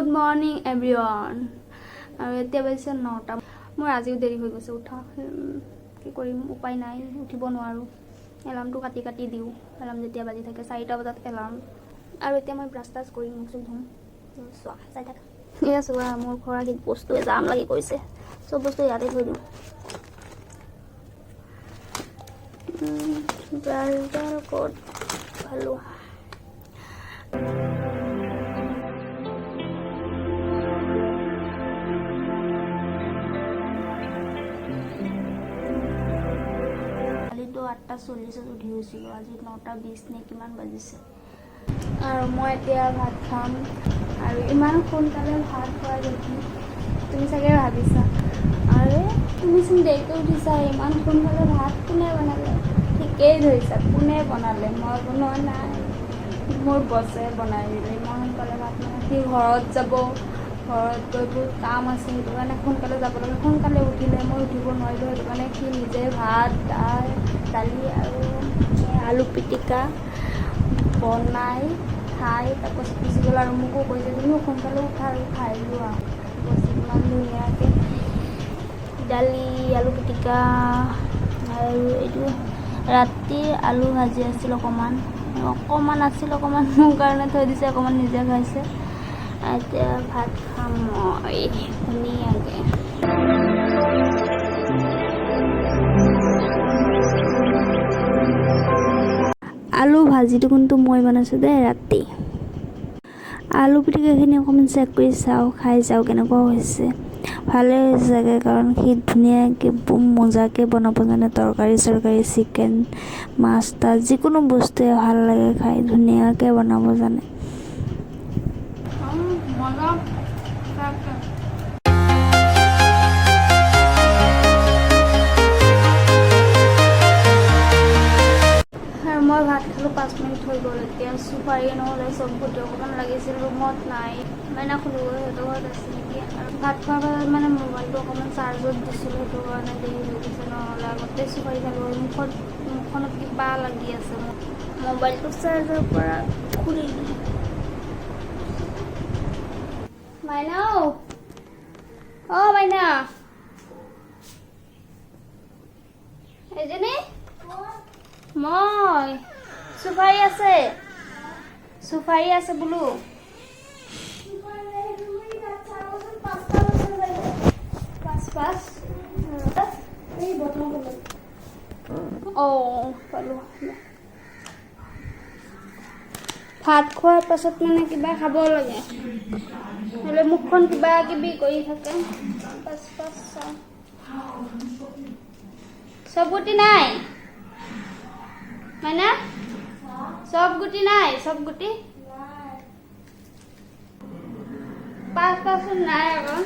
Good morning everyone. আৰু এতিয়া বাজিছে 9টা। মোৰ আজিও দেৰি হৈ গৈছে উঠা। কি কৰিম, উপায় নাই, উঠিব নোৱাৰোঁ। এলাৰ্মটো কাটি কাটি দিওঁ। এলাৰ্ম যেতিয়া বাজি থাকে, 4টা বজাত এলাৰ্ম। আৰু এতিয়া মই ব্ৰাছ ট্ৰাছ কৰি মুখ চুখ ধুম। চোৱা, চাই থাকা। এয়া চোৱা, মোৰ খৰাহিত বস্তুৱে জাম লাগি গৈছে। চব বস্তু ইয়াতে থৈ দিওঁ। ব্ৰাছডাল ক'ত পালোঁ? কালিতো 8টা 40ত উঠি গৈছিলোঁ, আজি 9টা 20 নে কিমান বাজিছে। আৰু মই এতিয়া ভাত খাম। আৰু ইমান সোনকালে ভাত খোৱা দেখি তুমি চাগে ভাবিছা, আৰে তুমিচোন দেৰিকৈ উঠিছা, ইমান সোনকালে ভাত কোনে বনালে? ঠিকেই ধৰিছা, কোনে বনালে? মই বনোৱা নাই, মোৰ বছে বনাই দিলে। ইমান সোনকালে ভাত, মানে সি ঘৰত যাব, ঘৰত গৈ বহুত কাম আছে, সেইটো কাৰণে সোনকালে যাব লাগে। সোনকালে উঠিলে মই উঠিব নোৱাৰিলোঁ, সেইটো কাৰণে সি নিজে ভাত, দাইল, দালি আৰু আলু পিটিকা বনাই খাই তাৰপাছত গুচি গ'ল। আৰু মোকো কৈছে, তুমিও সোনকালে উঠা আৰু খাই লোৱা। বস্তু ইমান ধুনীয়াকৈ দালি, আলু পিটিকা আৰু এইটো ৰাতিৰ আলু ভাজি আছিল অকণমান, অকণমান আছিল, অকণমান মোৰ কাৰণে থৈ দিছে, অকণমান নিজে খাইছে। এতিয়া ভাত খাম মই ধুনীয়াকৈ। আলু ভাজিটো কিন্তু মই বনাইছোঁ দেই ৰাতি। আলু পিটিকাখিনি অকণমান চেক কৰি চাওঁ, খাই চাওঁ কেনেকুৱা হৈছে। ভালেই হৈছে চাগে, কাৰণ সি ধুনীয়াকৈ বম মজাকৈ বনাব জানে। তৰকাৰী চৰকাৰী, চিকেন, মাছ তাছ, যিকোনো বস্তুৱে ভাল লাগে খাই, ধুনীয়াকৈ বনাব জানে। মজা। আৰু মই ভাত খালোঁ, 5 মিনিট হৈ গ'ল। এতিয়া চুপাৰী নহ'লে চব গুটি অকণমান লাগিছিল, ৰুমত নাই। মাইনা খুলিব, সিহঁতৰ ঘৰত আছে নেকি। আৰু ভাত খোৱাৰ পাছত মানে মোবাইলটো অকণমান চাৰ্জত দিছিলোঁ, সেইটো কাৰণে দেৰি হৈ গৈছে। নহ'লে আগতে চুপাৰী খালোঁ। মুখত, মুখখনত কিবা লাগি আছে। মোবাইলটো চাৰ্জৰ পৰা খুলি দিলোঁ। মাইনা, অ' মাইনা, এজনী মই চুপাৰী আছে, চুপাৰী আছে বোলো। পাঁচ পাঁচ। অঁ, পালোঁ। ভাত খোৱাৰ পাছত মানে কিবা খাব লাগে, নহ'লে মুখখন কিবা কিবি কৰি থাকে। পাঁচ পাঁচ চাওঁ। চব গুটি নাই মাইনা, চব গুটি নাই, চব গুটি পাঁচ পাঁচোন নাই আকৌ।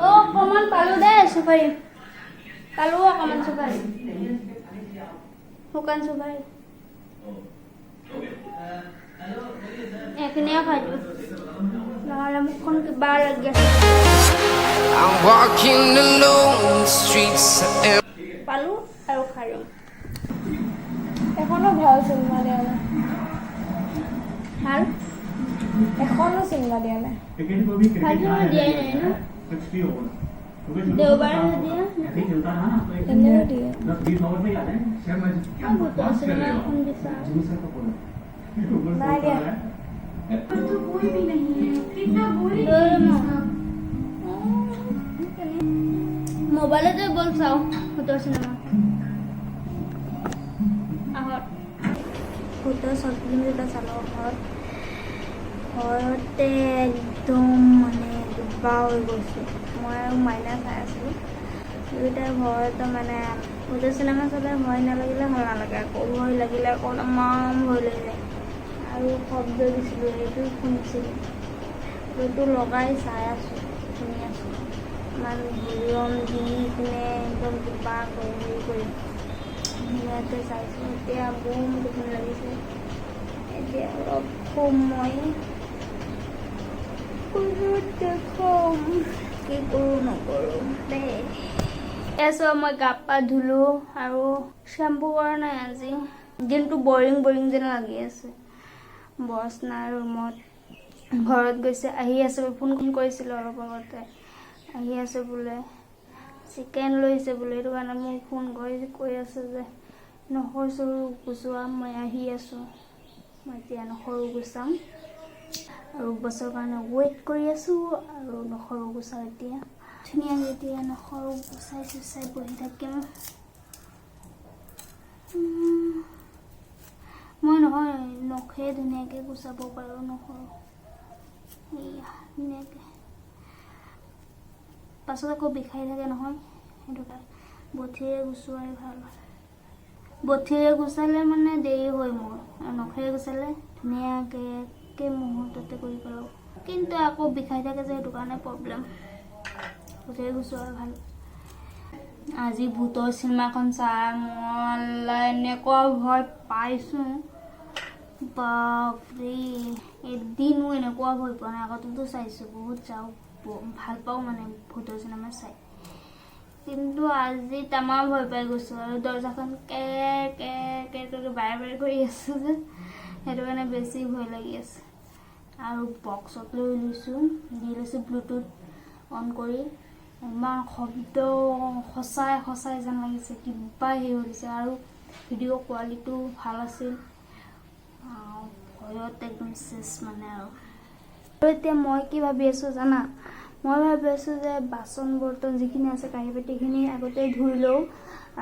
অ, অকণমান পালো দেই চুপাৰী, পালো অকণমান চুপাৰী, শুকান চুপাৰী। এইখিনিয়ে খাই দিওঁ, নহ'লে মুখখন কিবা লাগি আছে। I'm walking alone, the streets are empty. পালো আৰু খালোঁ। এখনো ভাল চিনেমা দিয়া নাই। ভাল। এখনো চিনেমা দিয়া নাই। ভাল চিনেমা দিয়াই নাই ন? দেওবাৰেহে দিয়ে। এনেও দিয়ে। ভূতৰ চিনেমা এখন দিছা। নাই দিয়া। লৈ। মোবাইলতে বল চাওঁ ভূতৰ চিনেমা। আহত ভূতৰ শ্বৰ্ট ফিল্ম দুটা চালোঁ ঘৰত। ঘৰতে একদম মানে কিবা হৈ গৈছোঁ। মই আৰু মাইনা চাই আছিলোঁ দুয়োটাই। ভয়তে মানে ভূতৰ চিনেমা চালে ভয় নালাগিলে ভাল নালাগে, আকৌ ভয় লাগিলে আকৌ তামাম ভয় লাগি যায়। আৰু শব্দ দিছিলোঁ, সেইটো শুনিছিলোঁ, সেইটো লগাই চাই আছোঁ, শুনি আছোঁ। ইমান ভলিউম দি কিনে একদম কিবা কৰি হেৰি কৰি ধুনীয়াকৈ চাইছোঁ। এতিয়া বম টোপনি লাগিছে। এতিয়া অলপ শুম মই। দেখাম কি কৰোঁ নকৰোঁ দেই। এয়া চোৱা, মই গা পা ধুলো আৰু শ্বেম্পু কৰা নাই। আজি দিনটো বৰিং বৰিং যেন লাগি আছে। বছ নাই ৰুমত, ঘৰত গৈছে। আহি আছে, ফোন কৰিছিলোঁ অলপ আগতে, আহি আছে বোলে, চিকেন লৈছে বোলে। সেইটো কাৰণে মোক ফোন কৰি কৈ আছে যে নখৰ চৰু গুচোৱা, মই আহি আছোঁ। মই এতিয়া নখৰো গুচাম আৰু বছৰ কাৰণে ৱেইট কৰি আছোঁ আৰু নখৰো গুচাওঁ এতিয়া ধুনীয়াকৈ। এতিয়া নখৰো গুচাই চুচাই বহি থাকিম। মই নহয় নখে ধুনীয়াকৈ গুচাব পাৰোঁ নখৰো। এইয়া ধুনীয়াকৈ। পাছত আকৌ বিষাই থাকে নহয়, সেইটো কাৰণে বঠিৰে গুচোৱাই ভাল। বঠিৰে গুচালে মানে দেৰি হয় মোৰ আৰু নখেৰে গুচালে ধুনীয়াকৈ একে মুহূৰ্ততে কৰি পেলাওঁ। কিন্তু আকৌ বিষাই থাকে যে, সেইটো কাৰণে প্ৰব্লেম। বঠিৰে গুচোৱাই ভাল। আজি ভূতৰ চিনেমাখন চাই মই এনেকুৱা ভয় পাইছোঁ, বাপৰে! এদিনো এনেকুৱা ভয় পোৱা নাই। আগতেতো চাইছোঁ বহুত, চাওঁ, ভাল পাওঁ মানে ভূতৰ চিনেমা চাই। কিন্তু আজি তামাম ভয় পাই গৈছোঁ আৰু দৰ্জাখন কে কে কে কে বাৰে বাৰে কৰি আছে যে, সেইটো কাৰণে বেছি ভয় লাগি আছে। আৰু বক্সত লৈ লৈছোঁ, দি লৈছোঁ ব্লুটুথ অন কৰি। ইমান শব্দ, সঁচাই সঁচাই যেন লাগিছে, কিবা হেৰি হৈ গৈছে। আৰু ভিডিঅ' কোৱালিটিও ভাল আছিল। ভয়ত একদম চেচ মানে। আৰু এতিয়া মই কি ভাবি আছোঁ জানা? মই ভাবি আছোঁ যে বাচন বৰ্তন যিখিনি আছে, কাঁহী বাতিখিনি আগতে ধুই লওঁ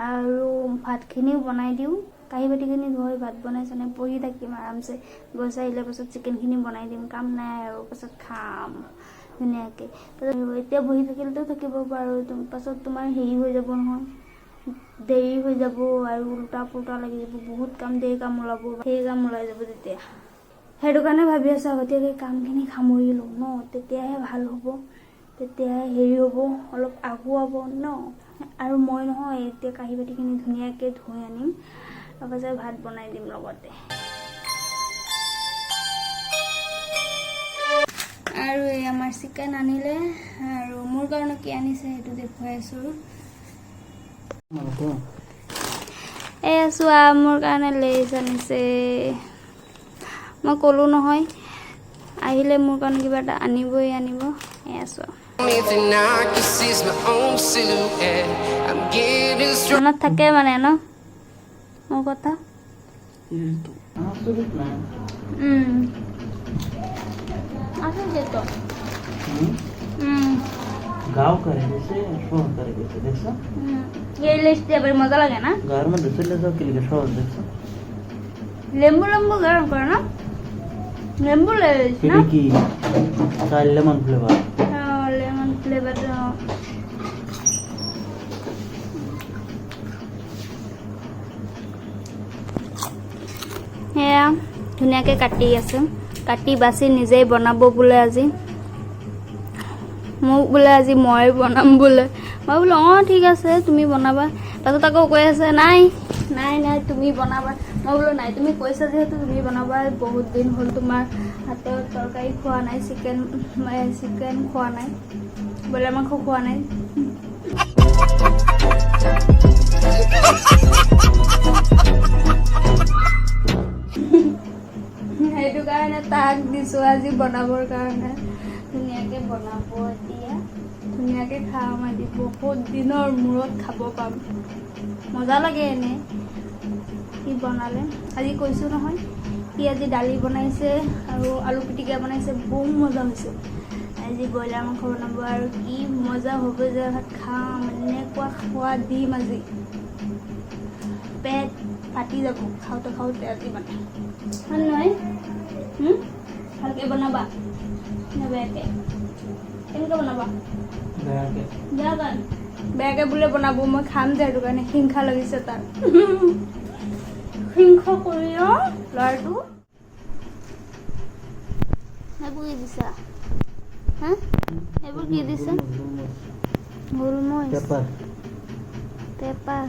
আৰু ভাতখিনিও বনাই দিওঁ। কাঁহী বাতিখিনি ধুই ভাত বনাই চনাই বহি থাকিম আৰামছে। বছ আহিলে পাছত চিকেনখিনি বনাই দিম, কাম নাই আৰু। পাছত খাম ধুনীয়াকৈ। এতিয়া বহি থাকিলেতো থাকিব পাৰোঁ, পাছত তোমাৰ হেৰি হৈ যাব নহয়, দেৰি হৈ যাব আৰু উল্টা পুল্টা লাগি যাব, বহুত কাম, ধেৰ কাম ওলাব, ধেৰ কাম ওলাই যাব তেতিয়া। সেইটো কাৰণে ভাবি আছোঁ আগতীয়াকৈ কামখিনি সামৰি লওঁ ন, তেতিয়াহে ভাল হ'ব, তেতিয়াহে হেৰি হ'ব, অলপ আগুৱাব ন। আৰু মই নহয় এতিয়া কাঁহী বাতিখিনি ধুনীয়াকৈ ধুই আনিম, তাৰপাছত ভাত বনাই দিম লগতে। আৰু এই আমাৰ চিকেন আনিলে আৰু মোৰ কাৰণে কি আনিছে সেইটো দেখুৱাই আছোঁ। এয়া চোৱা, মোৰ কাৰণে লেজ আনিছে। মই ক'লো নহয়, আহিলে মোৰ কাৰণে কিবা এটা আনিবই আনিব। এয়া চোৱা। Only thing I can see is my own silhouette. I'm getting strong. মনত থাকে মানে ন মোৰ কথা। আচৰিত না? আছে তো। গাঁও করে গেছে, শহর করে গেছে, দেখছো? এই লেজটি আবার মজা লাগে না? গাঁয়ের মধ্যে চলে যাও কি লিগে, শহর দেখছো? লেম্বু লেম্বু গরম করে না, লেম্বু লেজ না? এটা কি চাল লেমন ফ্লেভার। Lemon flavour. সেয়া ধুনীয়াকৈ কাটি আছে, কাটি বাচি নিজেই বনাব বোলে আজি। মোক বোলে আজি মই বনাম বোলে। মই বোলো, অঁ, ঠিক আছে, তুমি বনাবা। পাছত আকৌ কৈ আছে, নাই নাই নাই, তুমি বনাবা। মই বোলো, নাই, তুমি কৈছা যিহেতু তুমি বনাবা। বহুত দিন হ'ল তোমাৰ হাতৰ তৰকাৰী খোৱা নাই, চিকেন চিকেন খোৱা নাই, ব্ৰইলাৰ মাংস খোৱা নাই। সেইটো কাৰণে তাক দিছোঁ আজি বনাবৰ কাৰণে। ধুনীয়াকৈ বনাব এতিয়া, ধুনীয়াকৈ খাম আজি। বহুত দিনৰ মূৰত খাব পাম, মজা লাগে এনে সি বনালে। আজি কৈছোঁ নহয়, সি আজি দালি বনাইছে আৰু আলু পিটিকা বনাইছে, বহুত মজা হৈছে। আজি ব্ৰইলাৰ মাংস বনাব আৰু কি মজা হ'ব যে ভাত খাম। এনেকুৱা খোৱা দিম আজি, পেট ফাটি যাব খাওঁতে খাওঁতে আজি মানে। হয় নহয়? ভালকে বনাবা নে বেয়াকে? কেনেকে বনাবা? বেয়াকে। বেয়া কাৰণ বেয়াকে বোলে বনাব, মই খাম যে, সেইটো কাৰণে হিংসা লাগিছে তাৰ। হিংসা কৰি অ ল'ৰাটো। এইবোৰ কি দিছা হা? এইবোৰ কি দিছা? গোলমৰিচ। পেপাৰ। পেপাৰ।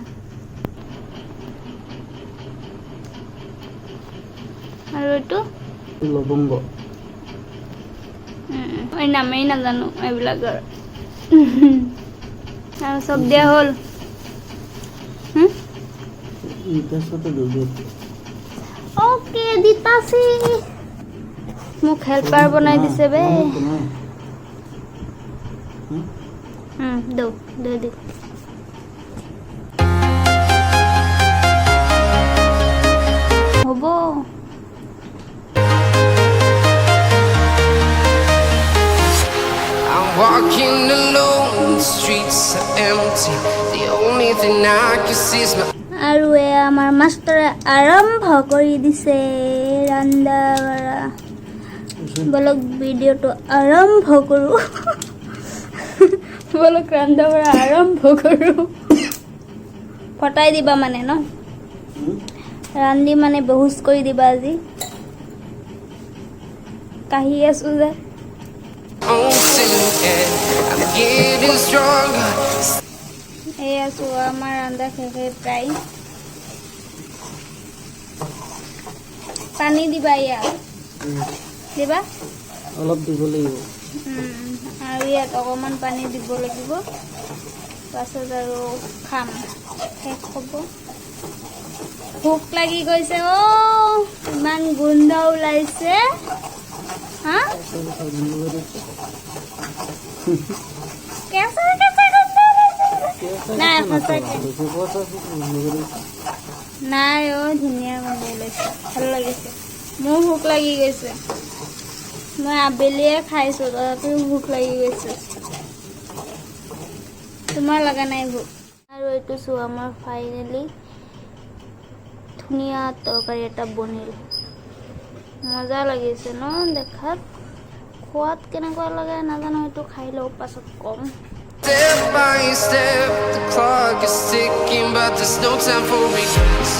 আৰু এইটো? লবঙ্গ। মই নামেই নাজানো এইবিলাকৰ। আৰু চব দিয়া হ'ল। তেজপাতা জলদি। ওকে, দিতাছি। মোক হেল্পাৰ বনাই দিছে বে। দৌ দে দে। হ'ব। I'm walking alone, the streets are empty. The only thing I can see is my আৰু এয়া আমাৰ মাষ্টৰে আৰম্ভ কৰি দিছে ৰন্ধা বঢ়া। বলক, ভিডিঅ'টো আৰম্ভ কৰোঁ। বলক, ৰন্ধা বঢ়া আৰম্ভ কৰোঁ। ফটাই দিবা মানে ন? ৰান্ধি মানে বেহুচ কৰি দিবা আজি। কাহি আছো যে। own silhouette. I'm getting stronger. এয়া চোৱা, আমাৰ ৰন্ধা শেষে প্ৰায়। পানী দিবা ইয়াত? দিবা? অলপ দিব লাগিব। আৰু ইয়াত অকণমান পানী দিব লাগিব। পাছত আৰু খাম, শেষ হ'ব। ভোক লাগি গৈছে অ'। ইমান গোন্ধ ওলাইছে। হা, কেঁচা কেঁচা গোন্ধ ওলাইছে। নাই, সঁচাকে নাই অ', ধুনীয়া গোন্ধ ওলাইছে, ভাল লাগিছে। মোৰ ভোক লাগি গৈছে। মই আবেলিয়ে খাইছোঁ, তথাপিও ভোক লাগি গৈছে। তোমাৰ লগা নাই ভোক? আৰু এইটো চোৱা, আমাৰ ফাইনেলি ধুনীয়া তৰকাৰী এটা বনিল। মজা লাগিছে ন দেখাত? খোৱাত কেনেকুৱা লাগে নাজানো, সেইটো খাই লওঁ, পাছত ক'ম। Step by step, the clock is ticking, but there's no time for regrets.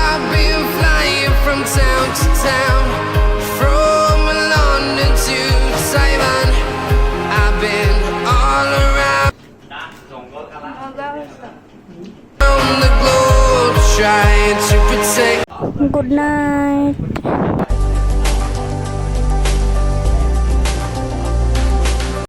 I've been flying from town to town, from London to Taiwan. I've been all around মজা হৈছে। the globe trying to protect. Good night.